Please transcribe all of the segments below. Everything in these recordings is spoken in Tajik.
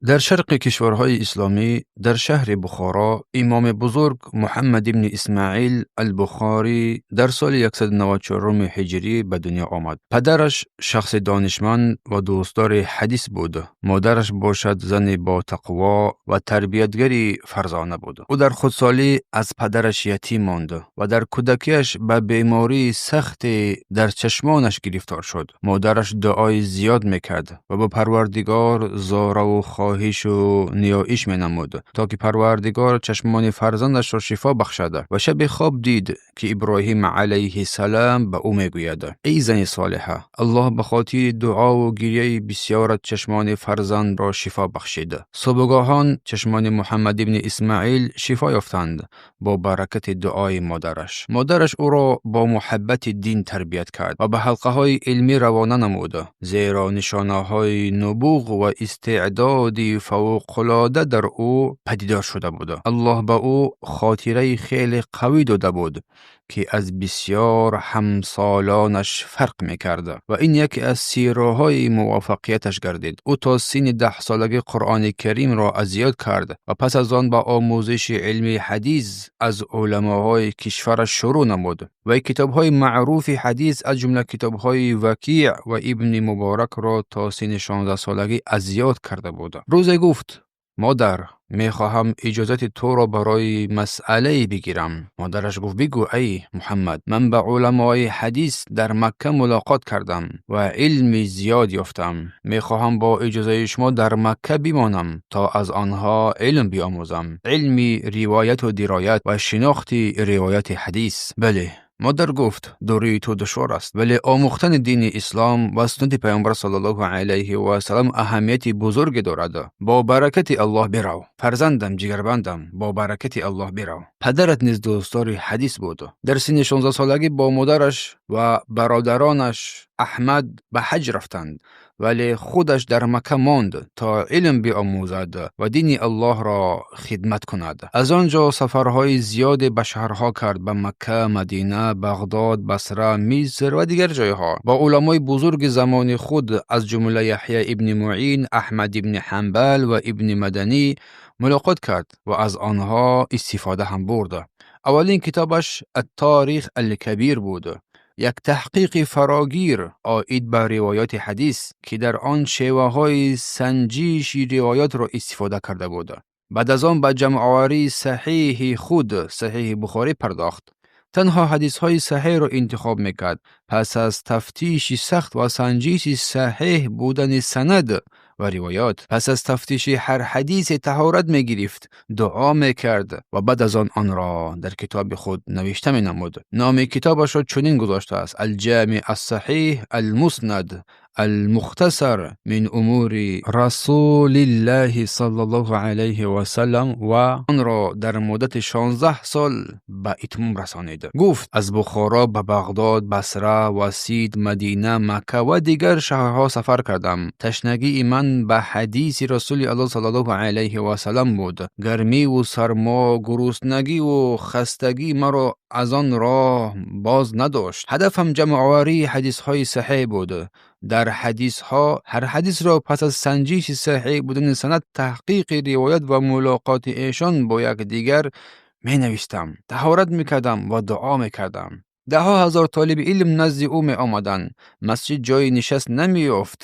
Дар шарқи кишварҳои исломӣ, дар шаҳри Бухоро, имоми бузург Муҳаммад ибни Исмоил ал-Бухорӣ дар соли 194 ҳиҷрӣ ба дунё омад. Падараш шахси донишманд ва дӯстдори ҳадис буд. Модараш бошад зани бо тақво ва тарбиятгари фарзона буд. Ӯ дар хурдсолӣ аз падараш ятим монд ва дар кӯдакиаш ба бемории сахте дар чашмонаш гирифтор шуд. Модараш дуои зиёд мекард ва ба Парвардигор зораву хоҳишу ниёиш менамуд, то ки Парвардигор чашмони фарзандашро шифо бахшад. Ва шаби хоб дид, ки Иброҳим алайҳиссалам ба ӯ мегӯяд: эй зани солиҳа, Аллоҳ ба хотири дуову гирьяи бисёрат чашмони фарзандро шифо бахшид. Субҳгоҳон чашмони Муҳаммад ибни Исмоил шифо ёфтанд бо баракати дуои модараш. Модараш ӯро бо муҳаббати дин тарбият кард ва ба ҳалқаҳои илмӣ равона намуд, зеро нишонаҳои нубуғ ва истеъдоди фавқулода дар ӯ падидор шуда буд. Аллоҳ ба ӯ хотираи хеле қавӣ дода буд, ки аз бисёр ҳамсолонаш фарқ мекард, ва ин яке аз сирроҳои муваффақияташ гардид. Ӯ то синни 10-солагӣ Қуръони Каримро аз ёд кард ва пас аз он ба омӯзиши илми ҳадис аз уламоҳои кишвараш шурӯъ намуд. Вай китобҳои маъруфи ҳадис, аз ҷумла китобҳои Вакиъ ва Ибни Муборакро то синни 16-солагӣ аз ёд карда буд. Рӯзе гуфт: модар, мехоҳам иҷозати туро барои масъалае бигирам. Модараш гуфт: бигӯ, ай Муҳаммад. Ман ба уламои ҳадис дар Макка мулоқот кардам ва илми зиёд ёфтам. Мехоҳам бо иҷозаи шумо дар Макка бимонам, то аз онҳо илм биомӯзам, илми ривояту дироят ва шинохти ривояти ҳадис. Бале, модар гуфт, дурии ту душвор аст, вале омӯхтани дини ислом ва суннати паёмбар саллаллоҳу алайҳи васаллам аҳамияти бузурге дорад. Бо баракати Аллоҳ бирав, фарзандам, ҷигарбандам, бо баракати Аллоҳ бирав. Падарат низ дӯстдори ҳадис буд. Дар синни 16-солагӣ бо модараш ва бародаронаш Аҳмад ба ҳаҷ рафтанд, вале худаш дар Макка монд, то илм биомӯзад ва дини Аллоҳро хидмат кунад. Аз он ҷо сафарҳои зиёде ба шаҳрҳо кард: ба Макка, Мадина, Бағдод, Басра, Миср ва дигар ҷойҳо. Бо уламои бузурги замони худ, аз ҷумла Яҳя ибни Муин, Аҳмад ибни Ҳанбал ва ибни Маданӣ мулоқот кард ва аз онҳо истифода ҳам бурд. Аввалин китобаш Ат-Торих ал-Кабир буд, як таҳқиқи фарогир оид ба ривояти ҳадис, ки дар он шеваҳои санҷиши ривоятро истифода карда буд. Баъд аз он ба ҷамъоварии саҳиҳи худ, Саҳиҳи Бухорӣ, пардохт. Танҳо ҳадисҳои саҳеҳро интихоб мекард пас аз тафтиши сахт ва санҷиши саҳеҳ будани санад ва ривоят. Пас аз тафтиши ҳар ҳадисе таҳорат мегирифт, дуо мекард ва баъд аз он онро дар китоби худ навишта менамуд. Номи китобашро чунин гузоштааст: Алҷамиъ ас-саҳиҳ ал-муснад ал-мухтасар мин умури Расулиллаҳи саллаллоҳу алайҳи васаллам, ва онро дар муддати 16 сол ба итмом расонид. Гуфт: аз Бухоро ба Бағдод, Басра, Васид, Мадина, Макка ва дигар шаҳрҳо сафар кардам. Ташнагии ман ба ҳадиси Расули Аллоҳ саллаллоҳу алайҳи васаллам буд. Гармиву сармо, гуруснагиву хастагӣ маро аз он роҳ боз надошт. Ҳадафам ҷамъоварии ҳадисҳои саҳеҳ буд. Дар ҳадисҳо ҳар ҳадисро пас аз санҷиши саҳеҳ будани санад, таҳқиқи ривоят ва мулоқоти эшон бо якдигар менавиштам. Таҳорат мекардам ва дуо мекардам. Даҳҳо ҳазор толиби илм назди ӯ меомаданд. Масҷид ҷои нишаст намеёфт.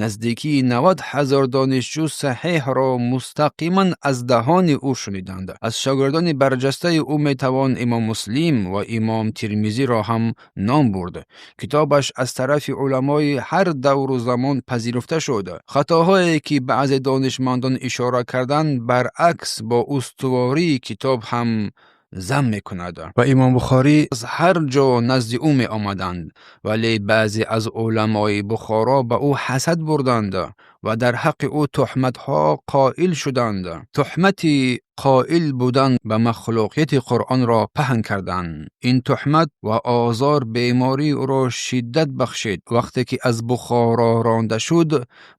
Наздикии 90 ҳазор донишҷӯ саҳеҳро мустақиман аз даҳони ӯ шуниданд. Аз шогирдони барҷастаи ӯ метавон имом Муслим ва имом Тирмизиро ҳам ном бурд. Китобаш аз тарафи уламои ҳар давру замон пазируфта шуд. Хатоҳое ки баъзе донишмандон ишора карданд, баръакс бо устувории китоб ҳам зам мекунад. Ва имом Бухорӣ аз ҳар ҷо назди ӯ меомаданд, вале баъзе аз уламои Бухоро ба ӯ ҳасад бурданд ва дар ҳаққи ӯ туҳматҳо қоил шуданд. Туҳмати қоил будан ба махлуқияти Қуръонро паҳн карданд. Ин туҳмат ва озор бемории ӯро шиддат бахшид. Вақте ки аз Бухоро ронда шуд,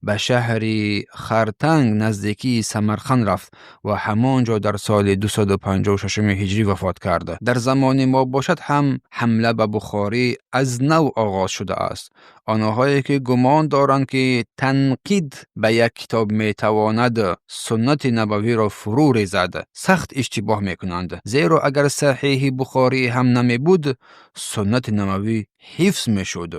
ба шаҳри Хартанг наздикии Самарқанд рафт ва ҳамон ҷо дар соли 256 ҳиҷрӣ вафот кард. Дар замони мо бошад ҳам ҳамла ба Бухорӣ аз нав оғоз шудааст. Онҳое ки гумон доранд, ки танқид ба як китоб метавонад суннати набавиро фурӯ резад, сахт иштибоҳ мекунанд, зеро агар Саҳеҳи Бухорӣ ҳам намебуд, суннати набавӣ ҳифз мешуд.